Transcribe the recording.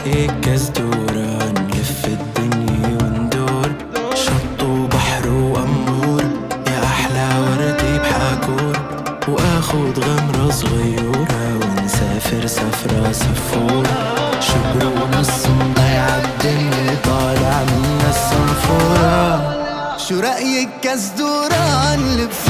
رأيك كزدورة نلف الدنيا وندور، شط وبحر وأمور، يا أحلى وردي بحاكور، وآخد غمرة صغيرة ونسافر سفرة سفورة، شبر ونص مضيع الدنيا طالع من السنفورة. شو رأيك كزدورة نلف